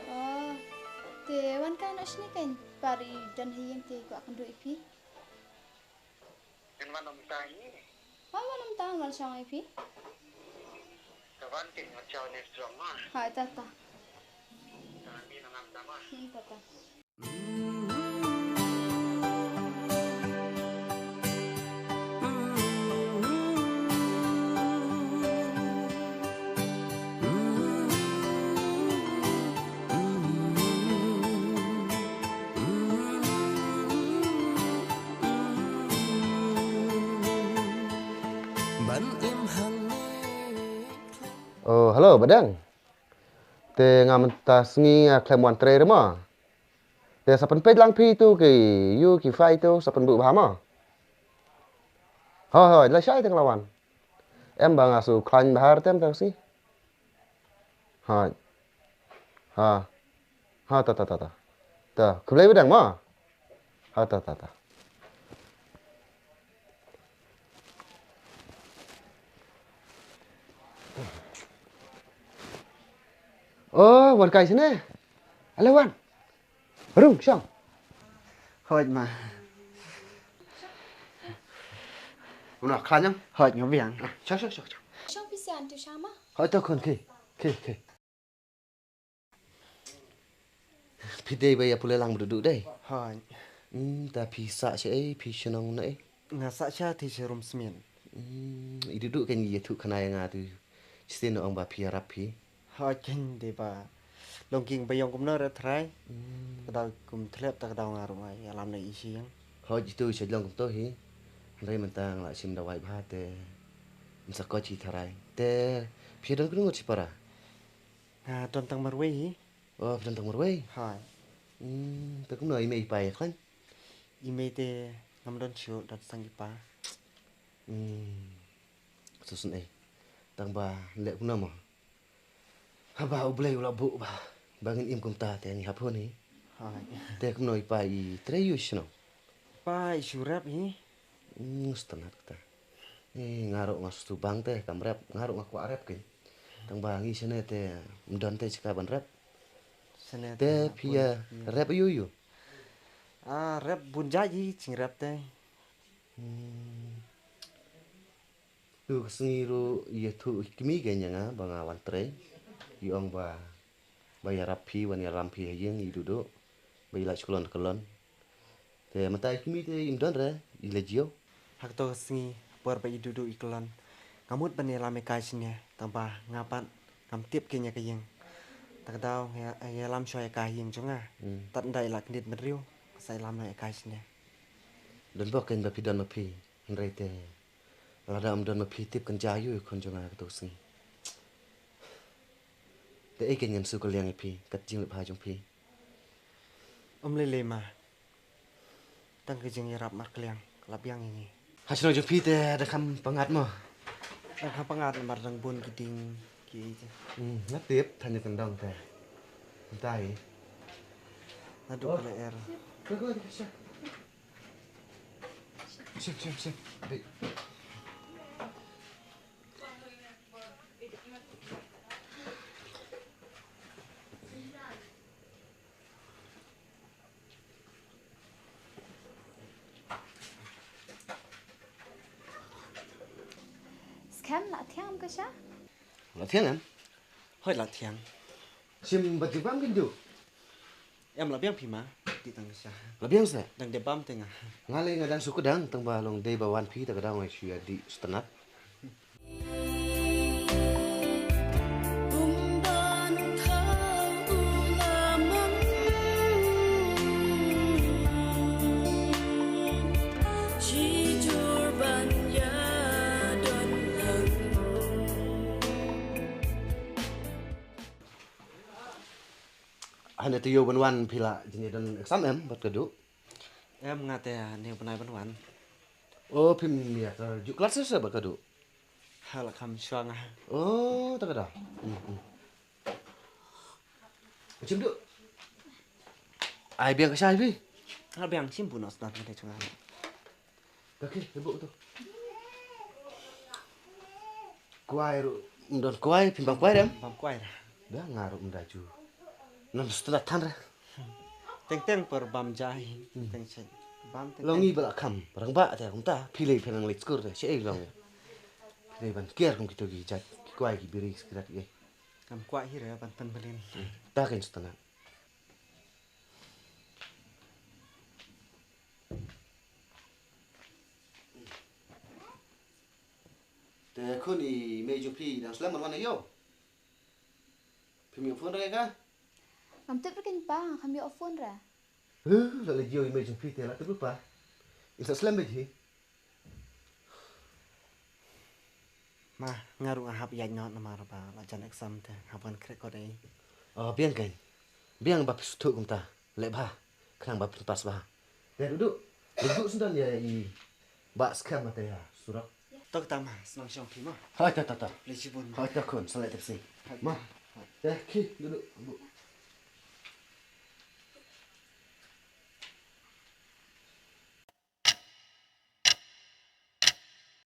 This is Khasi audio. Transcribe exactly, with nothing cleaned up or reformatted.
Oh, te wan kai noh shane kan, para i don ha ïing te kwah kynduh ïa phi. Kan wan ym tang ïa. Ha, wan ym tang, wan shong ïa phi. Ka wan kin wan shong ne strong ma. Ha, ta ta. Ta ni na ngam ta ma. Hmm, ta ta. Oh, hello, Badang. Te nga mynta sngi nga khlem wan trei re mo. Te sa pynpeit lang phi tu ki ïu ki fai tu sa pynbuh bha mo. Hoi, hoi, la shai te nga la wan. Em ba nga shu khlaiñ bha re tem te sngi. Hoi. Ha. Ha, ta, ta, ta, ta. Ta, khublei Badang mo. Ha, ta, ta, ta. Oh, wan kai shane. Ale wan. Rung, shong. Hoi ma. Una khlaiñ em? Hoi, nga biang. Shong, shong, shong, shong. Shong phi sha, Aunty Shama. Hoi, to khun, khie, khie, khie. Phi dei ba ïa pule lang ba duh duh dei. Hoi. Hmm, ta phi sah shaei, phi shnong naei? Nga sah sha Thiew Syiemrum Smit. Hmm, i duh duh kein ïathuh khana ïa nga tu. Shisien ong ba phi ïarap phi. Hoi kein dei ba long king ba ïong kumno re trai. Hmm. Ka dau kum thlep ta ka dau nga ruh nga ïalam na i shi ïing. Hoi itu sha long kumto hi. Hynrei mynta nga la shim dawai bha te. Mynta ko chi tharai. Te phi don kano ngut shipara? Nga don tang marwei hi. Oh, phi don tang marwei? Hoi. Hmm, te kumno i mei i pa ïa khlaiñ? I mei te ngam don shuh, don tang i pa. Hmm. Sa sngewsih. Tang ba leh kumno mo? Haba U Blei u la buh ba, ba ngin im kumta te ngi hap hun hi. Hoi. Te kumno i pa i trei ïa u shnong? Pa i shu rep hi. Hmm, sngewtynnat kata. Eh, nga ruh nga shu bang te kam rep, nga ruh nga kwah rep kein. Tang ba ngi shane te ym don te shika ban rep. Shane te phi ïa rep ïa u ïa u? Ah, rep bun jait hi jing rep te. Hmm. Tu ka sngi ruh ïathuh i kmie kein ïa nga ba nga wan trei. I ong ba, ba ïarap phi, wan ïalam phi ha ïing i duh duh. Ba i la kyllon kyllon. Te mynta i kmie te im don re, i la jia. Ha kato ka sngi, ha por ba i duh duh i kyllon, nga mut ban ïalam ïa ka shane, tang ba nga pat ngam tip kein ïa ka ïing. Ta ka daw nga ïalam shuwa ïa ka ha ïing jong nga. Hmm. Tad ynda i la kyndit bynriew, nga sa ïalam noh ïa ka shane. Don bok kein ba phi don ma phi, hynrei te lada ym don ma phi tip kan jia ïa u khun jong nga kato ka sngi. Te ei kein ngan shu kylliang ïa phi kat jingleh bha jong phi? Ym lei lei ma. Tang ka jingïarap markylliang la biang ïa ngi. Ha shnong jong phi te dang kham pyngngad mo? Dang kham pyngngad namar dang bun ki ding ki ei te. Hmm, nga tip than ïa ka dong te. Mynta hi. Naduh ka lyer. Shim, shim, shim. Dei. Skhem la thiang ka sha? La thiang em? Hoi la thiang. Shim ba jibam kin ju. Em la biang phi ma, dih tang sha. La biang sa? Dang dei bam te nga. Nga lei nga dang shu kdang tang ba long dei ba wan phi ta ka dang nga shu ïa dih sngewtynnat. Hane te ïoh ban wan phi la jin ïa don exam em bad ka duh? Em nga te ne bnai ban wan. O phim ïa ka ju klas sa bad ka duh? Ha la kham shuwa nga. O ta ka da. Hmm, hmm. Chim duh. Ai biang ka shai phi. Ha biang chim bu nos dan ka te chunga. Ka ki bu tu. Kwai ruh. Don kwai phim bam kwai dem. Bam kwai. Da nga ruh mynta ju. Nam stna than re. Teng teng per bam jai. Teng chet. Bam teng. Long i bala kham. Rang ba te kumta. Phi lei phi nang lei skur te. Che ei long ya. Phi lei ban kiar kum kito ki jat. Ki kwai ki biri ki rat ki. Kam kwai hi re ban tan balin. Ta ken stna. Te khun i mei jong phi dang slem ban wan ïoh. Phim ïoh phone re ka? Ngam tip re keiñ pa, ngam ïoh phone re. Huh, la la ïoh i mei jong phi te la tip pa. In sa slem bad hi. Ma, nga ruh nga hap ïaid noh namar ba la jan exam te hap ban khreh kot ei. Oh, biang keiñ. Biang ba phi sngewthuh kumta. Leh bha. Khnang ba phin pass bha. Te duh duh. Duh duh sngewdon ïa i ba skhem te ïa surok. To kata ma, sngewbha shong phi ma. Hoi ta ta ta. Leh shibun. Hoi ta khun, sa leh tepsi. Ma. Te ki duh duh.